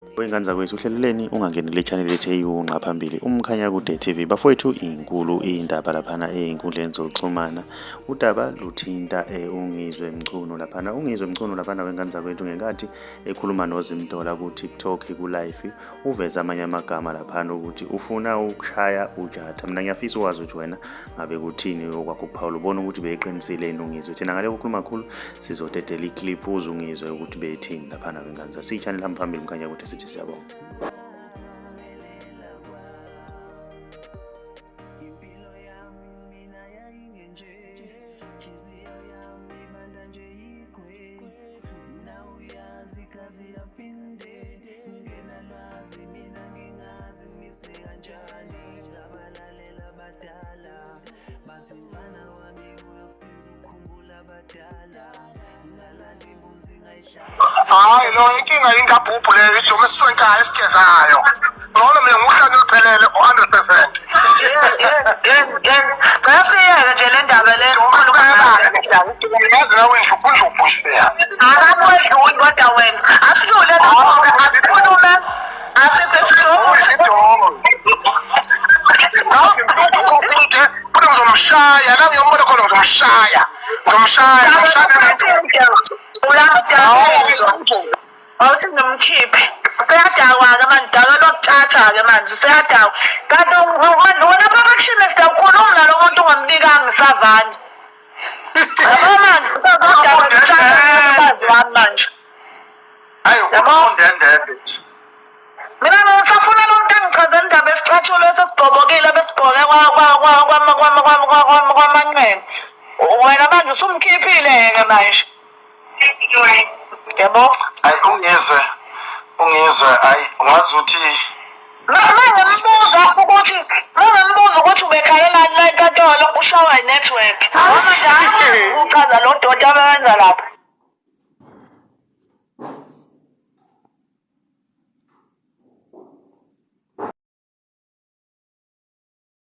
Wey'ngane zakwethu uhleleleni ungangeni kule channel ethi eyiwunqa phambili uMkhanyakude TV. Bafowethu inkulu indaba laphana ey'nkundleni zokuxhumana. Udaba luthinta uNgizwe Mchunu laphana. UNgizwe Mchunu laphana wey'ngane zakwethu ngenkathi ekhuluma noZimdola ku-TikTok ku-live uveze amanye amagama laphana ukuthi ufuna ukushaya uJatha. Mina ngiyafisa ukwazi ukuthi wena ngabe kuthini okwakho ukuphawula ubona ukuthi beyiqinisile yini uNgizwe. Thina ngale kokukhuluma kakhulu sizodedela iclip uze uNgizwe ukuthi beyithini laphana wengane zakwethu. Siyi-channel hamba phambili Mkhanyakude sithi siyabonga. Hayi lo inkinga ingabhubhu leyo iduma esiswenkayo esigezayo. Ngcono mina nguhlanya oluphelele o-100%. Cela siyeke nje le ndaba le ngokhulu kangaka. Yazi nawe indlubhundlubhu nje. Akakwedluli kodwa wena. Asidlule lapho asikhulume. Futhi ngizomshaya la ngiyombona khona ngizomshaya. Ngizomshaya, ngizomshaya. Awuthi ngimkhiphe. Seyadakwa-ke manje, udakelwa ukutshatha-ke manje, useyadakwa. Kanti wena perfectionist awukhulumi nalo muntu ungamnikanga isavani. Yabo manje, usazodakwa ukutshatha umfazi wami manje. Hayi undendende nje. Mina ngisafuna lo muntu angichazela indaba esicathulo esigqobokile besigqoke kwamanqele. Wena manje usumkhiphile-ke manje. Yabo? Hayi ungizwe. Ungizwe hayi ungazi ukuthi Mangimbuza ukuthi mangimbuza ukuthi ubekhalelani la enkantolo ushawa i-network. Ngoba nje uchaza lo doti abewenza lapha.